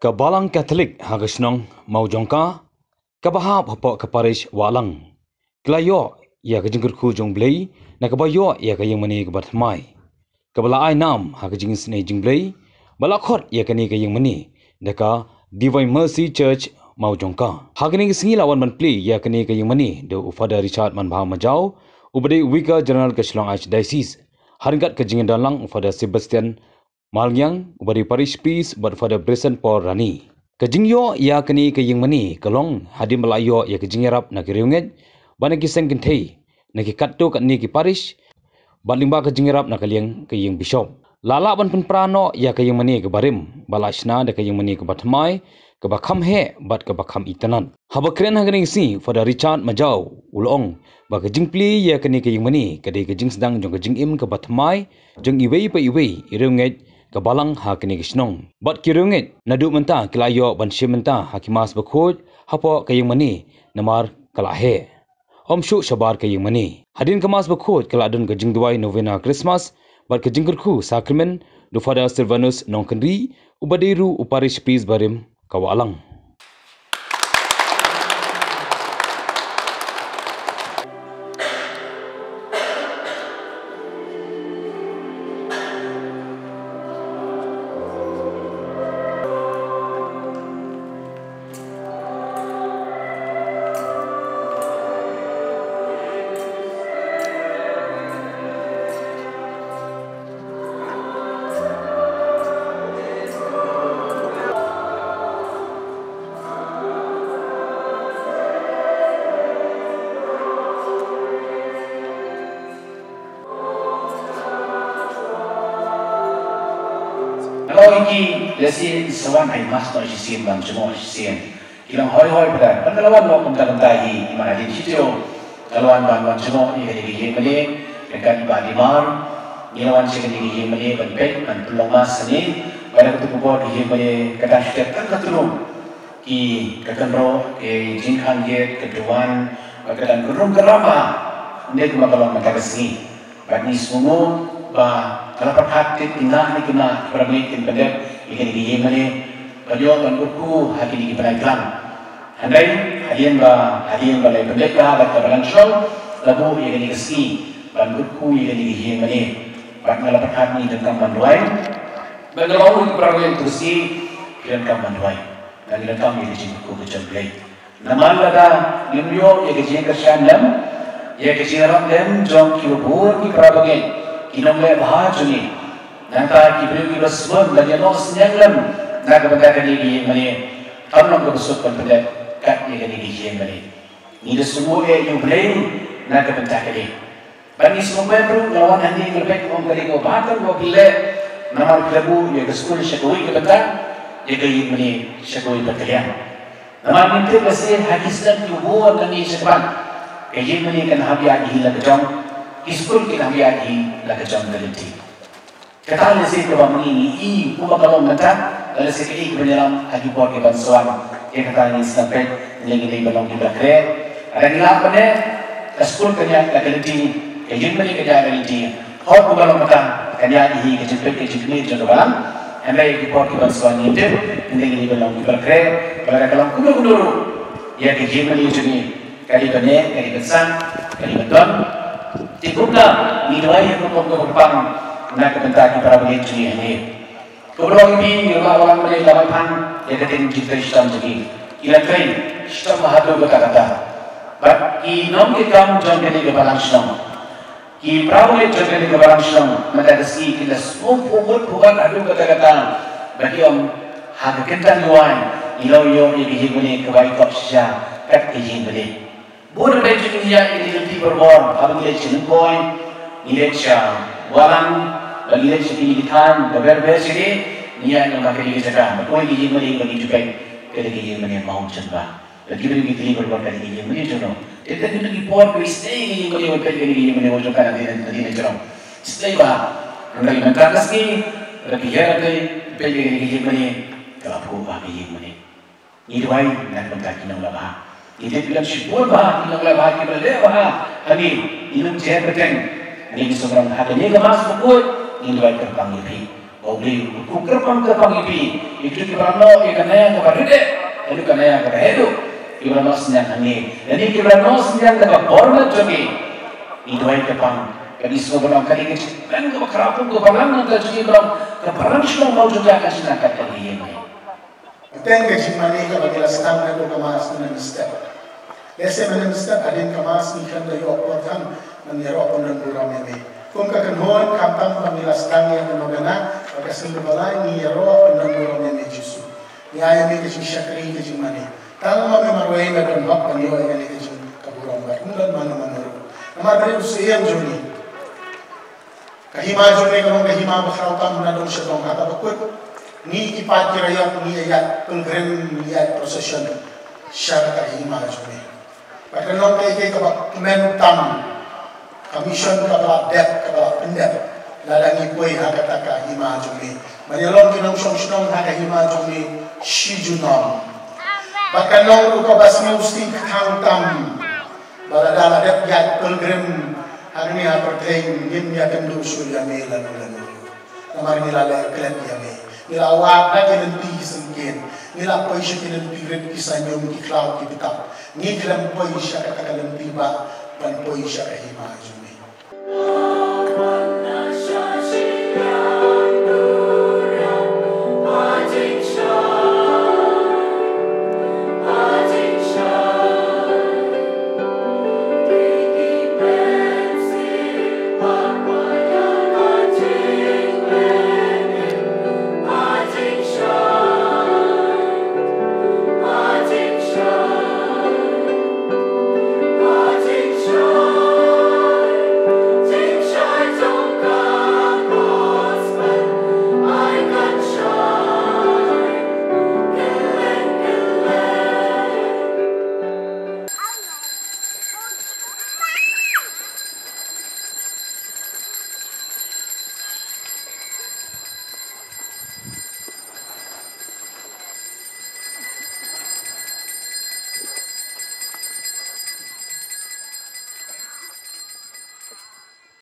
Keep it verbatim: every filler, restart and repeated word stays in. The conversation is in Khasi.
Ka Balang Katholik ha ka shnong Mawjongka, kaba hap hapoh ka parish Wahlang, ka la ïoh ïa ka jingkyrkhu jong U Blei na kaba ïoh ïa ka ïingmane kaba thymmai, kaba la ai nam ha ka jingisynei jong U Blei, ba la khot ïa kane ka ïingmane da ka Divine Mercy Church Mawjongka. Ha kane ka sngi la wan ban plie ïa kane ka ïingmane da u Father Richard Manbha Majaw, uba dei u Vicar General ka Shillong Archdiocese, ha ryngkat ka jingdon lang u Father Sebastian Malngiang, uba dei u Parish Priest, bad Father Bryson Paul Rani. Ka jingïoh ïa kane ka ïingmane ka long hadien ba la ïoh ïa ka jingïarap na ki riewngeit bad na ki seng kynthei na ki katto katne ki parish, bad lyngba ka jingïarap na ka liang ka ïing bishop, la lah ban pynpra noh ïa ka ïingmane kaba rim, ba la shna da ka ïingmane kaba thymmai, kaba kham heh bad kaba kham itynnad. Haba kren ha kane ka sngi, Father Richard Majaw u la ong ba ka jingplie ïa kane ka ïingmane ka dei ka jingsdang jong ka jingim kaba thymmai jong iwei pa iwei i riewngeit ka balang ha kane ka shnong. Bad ki riewngeit naduh mynta ki la ïoh ban shim bynta ha ki Mass bakhuid hapoh ka ïingmane, namar ka la heh. Ym shuh shabar ka ïingmane. Hadien ka Mass bakhuid ka la don ka jingduwai novena Christmas bad ka jingkyrkhu sakramen da u Father Silvanus Nongkynrih, uba dei ruh u Parish Priest barim ka Wahlang. Nga ong ïa ki, lehse sa wan ha i Mass noh shisien, ban jngoh shisien. Ki long hoi hoi pat. Ban ka la wan noh kumta kumta hi, i Mah Hadien Sitio ka la wan ban wan jngoh ïa kane ka ïingmane ryngkat i Bah Dimar. Ngi la wan sha kane ka ïingmane ban peit, ban pynlong Mass hangne. Bad ha kato ka por ka ïingmane ka dang stet tang katno ki, ka kynroh, ki jingkhang ïit, ka duwan, bad ka dang kynrum kynram bha. Ynda kumba ka long mynta ka sngi. Bad ngi sngewnguh ba ka la pyrkhat, ki khynnah ne ki khynnah, ki para bangeit kin pyndep ïa kane ka ïingmane ban ïoh ban kyrkhu ha kine ki bnai tlang. Hynrei hadien ba, hadien ba la pyndep ka bad ka balang shnong, la buh ïa kane ka sngi ban kyrkhu ïa kane ka ïingmane. Bad nga la pyrkhat ngi donkam ban duwai. Bad nga la ong ïa ki para bangeit, to sngi ki donkam ban duwai. Ngi donkam ïa ka jingkyrkhu ka jong U Blei. Namar lada ngim ïoh ïa ka jingkyrshan lem, ïa ka jingïarap lem jong kiba bun ki para bangeit, ki nongleh bha jong ngi, nangta ki briew kiba sbun ban ïa nohsynñiang lem na ka bynta kane ka ïingmane, kam long kaba suk ban pyndep kat ïa kane ka ïingmane. Ngi da sngewbha ïa U Blei na ka bynta kane. Bad ngi sngewbha ruh, nga la wan hangne, nga la peit kum ka dei kaba bha tam kaba phi leh, namar phi la buh ïa ka skul sha kawei ka bynta, ïa ka ïingmane sha kawei pat ka liang. Namar ngim tip lehse ha ki snem kiba bun nangne sha kaban, ka ïingmane kan hap ïaid hi la ka jong, ki skul kin hap ïaid hi la ka jong ka lynti. Kata lehse kaba ma ngi ngi i kumba ka long mynta, lehse kaei kaban ïalam ha ki por kiban sa wan. Ïa kata ngin sa peit, ngin ïa ban long kiba khreh. Lada ngi lah ban leh, ka skul kan ïaid la ka lynti, ka ïingmane kan ïaid la ka lynti. Hooid kumba long mynta kan ïaid hi ka jingpeit ka jingkmie jong ka balang. Hynrei ha ki por kiban sa wan ngin tip, ngin ïa ban long kiba khreh. Bad lada ka long kumno kumno ruh, ïa ka ïingmane jong ngi ka dei ban neh, ka dei ban sah, ka dei ban don. Te kumta ngi duwai ïa ka rukom kaba kyrpang na ka bynta ki para bangeit jong ngi hangne. Kaba long ïa phi, ngi ruh la wan mynne la wan phan ïa ka ktien jingtrei shitom jong ngi. Ki la trei shitom haduh katta katta. Bad ki nongtrei kam jong kane ka balang shnong, ki para bangeit jong kane ka balang shnong, mynta ka sngi ki la sngewphuh bud phuh ban haduh katta katta. Bad ki ong ha ka kyntang duwai, ngi la ïoh ïa ka ïingmane kaba i kop shisha kat ka ïingmane. Bun na pdeng jong ngi ïa ngi leit lynti barabor, haba ngi leit sha Lyngkhoi, ngi leit sha Wahlang, ba ngi leit sha kine ki thaiñ ba ber ber sha ngi, ngi ïa ngi ba kane ka jaka ba kawei ka ïingmane ba ngi ju peit, kane ka ïingmane Mawjongka. Ba ki briew ki kylli barabor kane ka ïingmane jong no. Te kane ka por ba ngi sdei ka ïingmane, ba peit kane ka ïingmane Mawjongka na dei na dei na jrong. Sdei bha. Hynrei mynta ka sngi, ba ki ïa peit kane ka ïingmane, ka la phuh bha ka ïingmane. Ngi duwai na ka bynta ki nongleh bha. Ngi tip ki don shibun bha ki nongleh bha kiba leh bha ha ngi. Ngi nym jer bteng. Ngi sngewbha ha kane ka Mass bakhuid ngi duwai kyrpang ïa phi. Ko Uli u kyrpang kyrpang ïa phi, ïa kito kiba la noh ïa ka nia kaba rit eh, ïa ka nia kaba haduh, kiba la noh synñiang hangne. Ïa kito kiba la noh synñiang da ka bor met jong ki, ngi duwai kyrpang. Ka dei sngewbha ban long kane ka jingpang kaba khraw kum ka balang nangta jong ngi, ba long ka balang shnong Mawjynda, ka jingangkat ka dei ïa ngi. Tang ka jingmane kaba ngi la sdang naduh ka Mass mynne mynstep. Lehse mynne mynstep hadien ka Mass ngi khlem da ïoh por tang ban ïaroh pyndon burom ïa me. Kum ka kynhun, khamtam ba ngi la sdang ïa kano kano, ba ka sien kaba lai ngi ïaroh pyndon burom ïa me Jisu. Ngi ai ïa me ka jingshakri, ka jingmane. Tang ma me marwei me don hok ban ïoh ïa kane ka jing, ka burom, bad ym don mano mano ruh. Namar kane u Syiem jong ngi. Ka hima jong me ka long ka hima ba khraw tam, na dong sha dong, ha kaba kut ngi ki paid ki raiot ngi ïaid pilgrim, ngi ïaid procession sha ka hima jong me. Bad ka long kaei kaei kaba kmen tam, ka mission kaba la dep, kaba la pyndep, lada ngi poi ha kata ka hima jong me. Ban ïa long ki nongshong shnong ha ka hima jong me shi junom. Bad ka long ruh kaba sngewsih kthang tam, ba lada la dep ïaid pilgrim hangne ha pyrthei, ngim ïakynduh shuh ïa me lano lano. Namar ngi la leh klet ïa me. Ngi la wad na ki lynti ki syngkien. Ngi la poi sha ki lynti rit, ki saiñum, ki khlaw, ki btap. Ngi khlem poi sha kata ka lynti ba ban poi sha ka hima jong